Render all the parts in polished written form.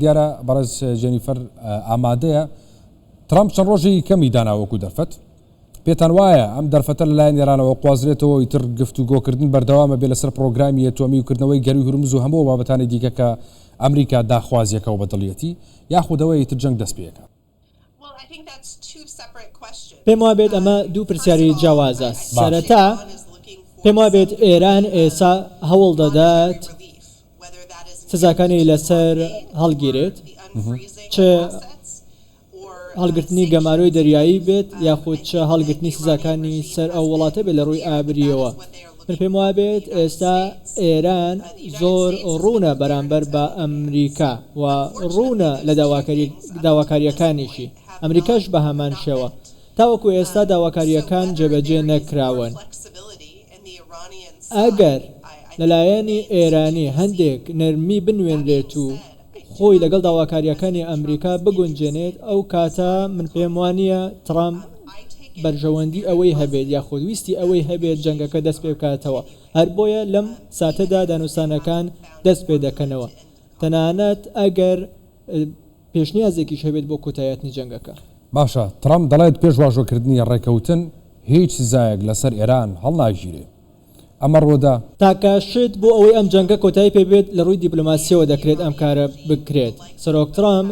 دیارە بەڕێز جێنیفەر ئامادەیە. ترەمپ چەند ڕۆژێکی کەمی دانا وەکو دەرفەت. پێتان وایە ئەم دەرفەتە لەلایەن ئێرانەوە قوازرێتەوە و ئیتر گفتوگۆکردن بەردەوامە بێ لەسەر پڕۆگرامی ئەتۆمی و کردنەوەی گەرووی هورمز و هەموو ئەو بابەتانەی دیکە کە ئەمریکا داخوازیەکە و بەدڵیەتی یاخود ئەوەیە ئیتر جەنگ دەست پێکات؟ پێم وابێت ئەمە دوو پرسیاری جیاوازە. سەرەتا پێم وابێت ئێران ئێستا هەوڵ دەدات سزاکانی لەسەر هەڵگیرێت، چ هەڵگرتنی گەمارۆی دەریایی بێت یاخود چ هەڵگرتنی سزاکانی سەر ئەو وڵاتە بێت لە ڕووی ئابرییەوە. من پێم وابێت ئێستا ئێران زۆر ڕوونە بەرامبەر بە ئەمریکا و ڕوونە لە داواکارییەکانیشی، ئەمریکاش بە هەمان شێوە. تاوەکو ئێستا داواکارییەکان جێبەجێ نەکراون. ئەگەر لەلایەنی ئێرانی هەندێک نەرمی بنوێنرێت و خۆی لەگەڵ داواکارییەکانی ئەمریکا بگونجێنێت، ئەو کاتە من پێم وانییە ترەمپ بەرژەوەندی ئەوەی هەبێت یاخود ویستی ئەوەی هەبێت جەنگەکە دەست پێبکاتەوە، هەر بۆیە لەم ساتەدا دانوستانەکان دەست پێدەکەنەوە تەنانەت ئەگەر پێشنیازێکیش هەبێت بۆ کۆتاییهاتنی جەنگەکە. باشە ترەمپ دەڵێت پێش واژۆکردنی ڕێکەوتن هیچ سزایەک لەسەر ئێران هەڵناگیرێ. ئەمە ڕوودا؟ تاکە شت بۆ ئەوەی ئەم جەنگە کۆتایی پێ بێت لە ڕووی دیپلۆماسییەوە دەکرێت ئەم کارە بکرێت. سەرۆک ترەمپ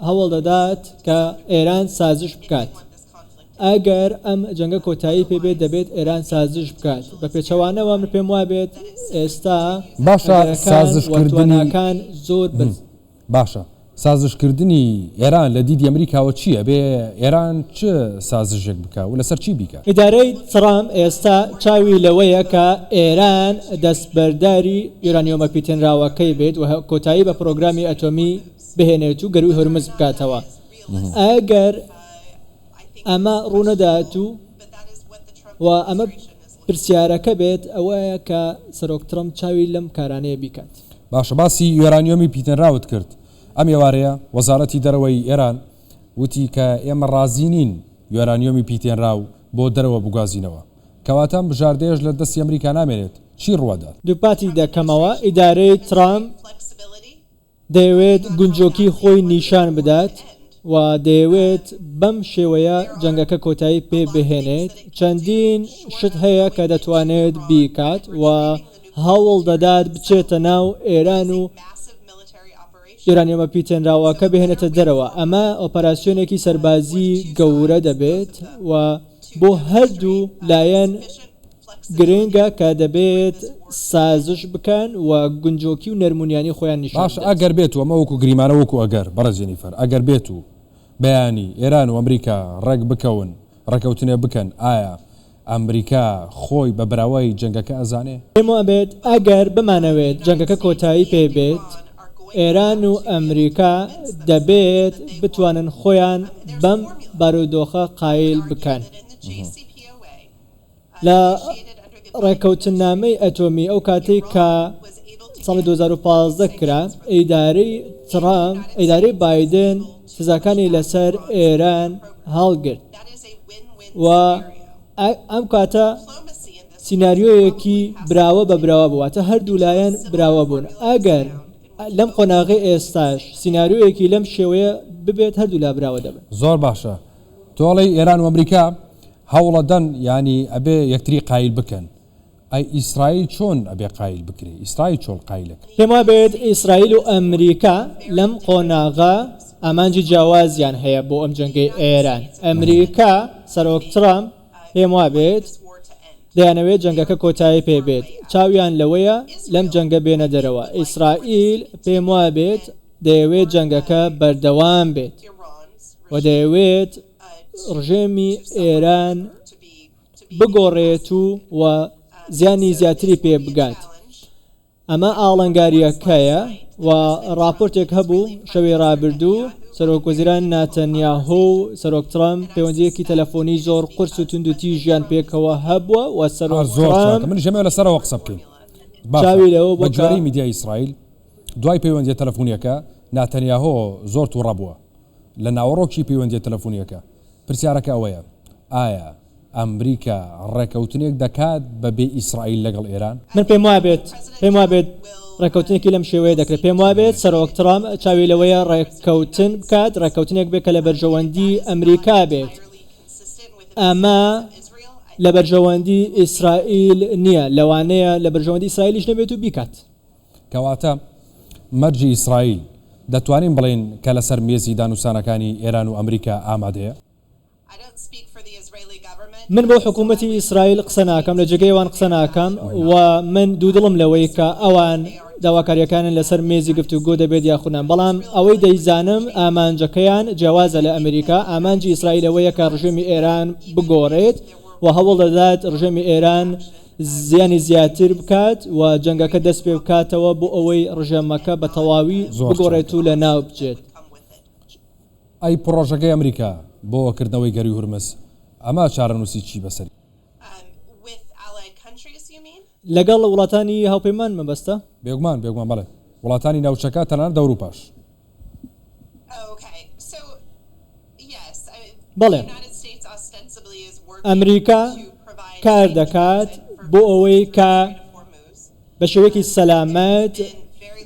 هەوڵ دەدات کە ئێران سازش بکات. ئەگەر ئەم جەنگە کۆتایی پێ بێت دەبێت ئێران سازش بکات. بە پێچەوانەوە من پێم وابێت ئێستا باشە ئەگەرەکان و سازشکردنی تواناکان زۆر بەرزن. باشە سازشکردنی ئێران لە دیدی ئەمریکاوە چییە؟ ئەبێ ئێران چ سازشێک بکا و لەسەر چی بیکا؟ ئیدارەی ترامپ ئێستا چاوی لەوەیە کە ئێران دەستبەرداری یۆرانیۆمە پیتێنراوەکەی بێت و کۆتایی بە پرۆگرامی ئەتۆمی بهێنێت و گەرووی هورمز بکاتەوە. ئەگەر ئەمە ڕوونەدات و و ئەمە پرسیارەکە بێت ئەوەیە کە سەرۆک ترەمپ چاوی لەم کارانەیە بیکات. باشە باسی یۆرانیۆمی پیتێنراوت کرد، ئەم ئێوارەیە وەزارەتی دەرەوەی ئێران وتی کە ئێمە ڕازی نین یۆرانیۆمی پیتێنراو بۆ دەرەوە بگوازینەوە، کەواتە ئەم بژاردەیەش لە دەستی ئەمریکا نامێنێت، چی ڕووەدات؟ دووپاتی دەکەمەوە ئیدارەی ترەمپ دەیەوێت گونجۆکی خۆی نیشان بدات و دەیەوێت بەم شێوەیە جەنگەکە کۆتایی پێ بهێنێت، چەندین شت هەیە کە دەتوانێت بیکات و هەوڵ دەدات بچێتە ناو ئێران و یۆرانیۆمە پیتێنراوەکە بهێنێتە دەرەوە، ئەمە ئۆپەراسیۆنێکی سەربازی گەورە دەبێت و بۆ هەردوو لایەن گرنگە کە دەبێت سازش بکەن و گونجۆکی و نەرمونیانی خۆیان نیشان باشە بدات. ئەگەر بێت و ئەمە وەکو گریمانە وەکو ئەگەر، بەڕێز جێنیفەر، ئەگەر بێت و بەیانی ئێران و ئەمریکا ڕێک بکەون، ڕێکەوتنێ بکەن، ئایا ئەمریکا خۆی بە براوەی جەنگەکە ئەزانێ؟ پێم وابێت ئەگەر بمانەوێت جەنگەکە کۆتایی پێ بێت، ئێران و ئەمریکا دەبێت بتوانن خۆیان بەم بارودۆخە قایل بکەن. لە ڕێککەوتننامەی ئەتۆمی ئەو کاتەی کە ساڵی 2015 کرا، ئیدارەی ترامپ، ئیدارەی بایدن سزاکانی لەسەر ئێران هەڵگرت و ئەم کاتە سیناریۆیەکی براوە بە براوە بوو، واتە هەردوو لایەن براوە بوون. ئەگەر لەم قۆناغەی ئێستاش سیناریۆیەکی لەم شێوەیە ببێت هەردوولا براوە دەبن. زۆر باشە تۆ ئەڵێی ئێران و ئەمریکا هەوڵەدەن یانی ئەبێ یەکتری قایل بکەن ئەی ئیسرائیل چۆن ئەبێ قایل بکرێ ئیسرائیل چۆن قایل ئەکرێ؟ پێم وابێت ئیسرائیل و ئەمریکا لەم قۆناغە ئامانجی جیاوازیان هەیە بۆ ئەم جەنگەی ئێران. ئەمریکا، سەرۆک ترەمپ، پێم وابێت دەیانەوێت جەنگەکە کۆتایی پێ بێت، چاویان لەوەیە لەم جەنگە بێنە دەرەوە. ئیسرائیل پێم وابێت دەیەوێت جەنگەکە بەردەوام بێت و دەیەوێت ڕژێمی ئێران بگۆڕێت و و زیانی زیاتری پێ بگات. ئەمە ئاڵنگارییەکەیە و ڕاپۆرتێک هەبوو شەوی ڕابردوو سەرۆکوەزیران ناتەنیاهۆ و سەرۆک ترەمپ پەیوەندییەکی تەلەفۆنی زۆر قورس و توندوتیژیان پێکەوە هەبووە و سەرۆک زۆر چاکە ترەمپ منیش ئەمەوێ لەسەرەوە قسە بکەین. باشە چاوی لەوە بە بووە کە گوێرەی میدیای ئیسرائیل دوای پەیوەندییە تەلەفونییەکە ناتەنیاهۆ زۆر توڕە بووە لە ناوەڕۆکی پەیوەندییە تەلەفونییەکە. پرسیارەکە ئەوەیە ئایا. ئەمریکا ڕێکەوتنێک دەکات بە بێ ئیسرائیل لەگەڵ ئێران؟ من پێم وابێت پێم وابێت ڕێککەوتنێکی لەم شێوەیە دەکرێت. پێم وابێت سەرۆک ترامپ چاوی لەوەیە ڕێککەوتن بکات، ڕێککەوتنێک بێت کە لە بەرژەوەندی ئەمریکا بێت. ئەمە لە بەرژەوەندی ئیسرائیل نییە، لەوانەیە لە بەرژەوەندی ئیسرائیلیش نەبێت و بیکات. کەواتە مەرجی ئیسرائیل دەتوانین بڵێین کە لەسەر مێزی دانوستانەکانی ئێران و ئەمریکا ئامادەیە؟ من بۆ حکوومەتی ئیسرائیل قسە ناکەم، لە جێگەی ئەوان قسە ناکەم و من دوودڵم لەوەی کە ئەوان داواکارییەکانیان لەسەر مێزی گفتوگۆ دەبێت یاخود نا، بەڵام ئەوەی دەیزانم ئامانجەکەیان جیاوازە لە ئەمریکا، ئامانجی ئیسرائیل ئەوەیە کە ڕژێمی ئێران بگۆڕێت و هەوڵدەدات ڕژێمی ئێران زیانی زیاتر بکات و جەنگەکە دەست پێ بکاتەوە بۆ ئەوەی ڕژێمەکە بە تەواوی بگۆڕێت و لەناو بچێت. ئەی پڕۆژەکەی ئەمریکا بۆ کردنەوەی گەروی هورمز ئەمە چارەنوسی چی بەسەر. لەگەڵ وڵاتانی هاوپەیمان مەبەستە؟ بێگومان بێگومان بەڵێ وڵاتانی ناوچەکە تەنانەت ئەوروپاش. بەڵێ ئەمریکا کار دەکات بۆ ئەوەی کە بە شێوەیەکی سەلامەت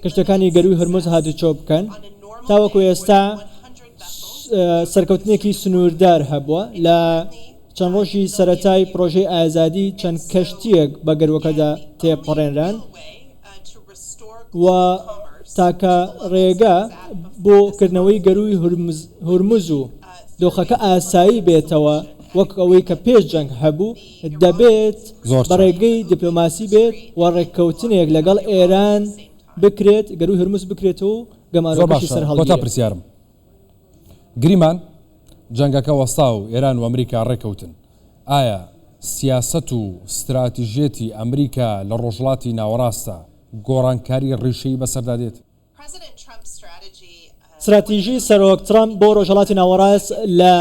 کەشتیەکانی گەرووی هورمز هاتوچۆ بکەن، تاوەکو ئێستا سەرکەوتنێکی سنووردار هەبووە، لە چەند ڕۆژی سەرەتای پرۆژەی ئازادی چەند کەشتییەک بە گەرووەکەدا تێپەڕێنران و تاکە ڕێگە بۆ کردنەوەی گەرووی هورمز و دۆخەکە ئاسایی بێتەوە وەک ئەوەی کە پێش جەنگ هەبوو، دەبێت بە ڕێگەی دیپلۆماسی بێت و ڕێککەوتنێک لەگەڵ ئێران بکرێت، گەرووی هورمز بکرێتەوە و زۆر گەمارۆکەشی باشە کۆتا سەرهەڵگیرێت. پرسیارم گریمان جەنگەکە وەستا و ئێران و ئەمریکا ڕێکەوتن ئایا سیاسەت و ستراتیژیەتی ئەمریکا لە ڕۆژهەڵاتی ناوەڕاستە گۆڕانکاری ڕیشەیی بەسەردا دێت؟ ستراتیژی سەرۆک ترەمپ بۆ ڕۆژهەڵاتی ناوەڕاست لە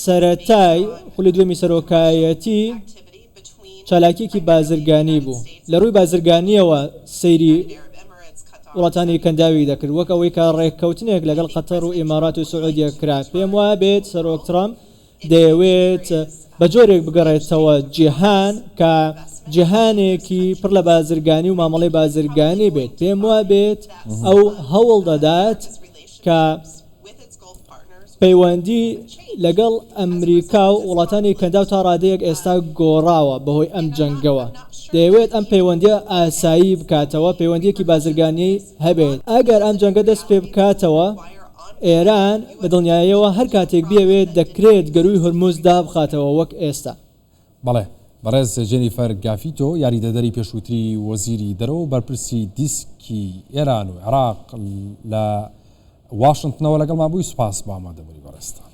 سەرەتای خولی دووەمی سەرۆکایەتی چالاکییەکی بازرگانی بوو. لە ڕووی بازرگانییەوە سەیری وڵاتانی کەنداوی دەکرد، وەک ئەوەی کە ڕێککەوتنێک لەگەڵ قەتەر و ئیمارات و سعودیە کرا. پێم وابێت سەرۆک ترەمپ دەیەوێت بە جۆرێک بگەڕێتەوە جیهان کە جیهانێکی پڕ لە بازرگانی و مامەڵەی بازرگانی بێت، پێم وابێت ئەو هەوڵ دەدات کە پەیوەندی لەگەڵ ئەمریکا و وڵاتانی کەنداو تا ڕادەیەک ئێستا گۆڕاوە بەهۆی ئەم جەنگەوە، دەیەوێت ئەم پەیوەندییە ئاسایی بکاتەوە، پەیوەندییەکی بازرگانی هەبێت، ئەگەر ئەم جەنگە دەست پێبکاتەوە ئێران بە دڵنیاییەوە هەر کاتێک بیەوێت دەکرێت گەرووی هورمز دابخاتەوە وەک ئێستا. بەڵێ، بەڕێز جێنیفەر گافیتۆ، یاریدەدەری پێشووتری وەزیری دەرەوە و بەرپرسی دیسکی ئێران و عێراق لە واشنتنەوە لەگەڵمان بووی، سوپاس بۆ ئامادەبوونی بەڕێزتان.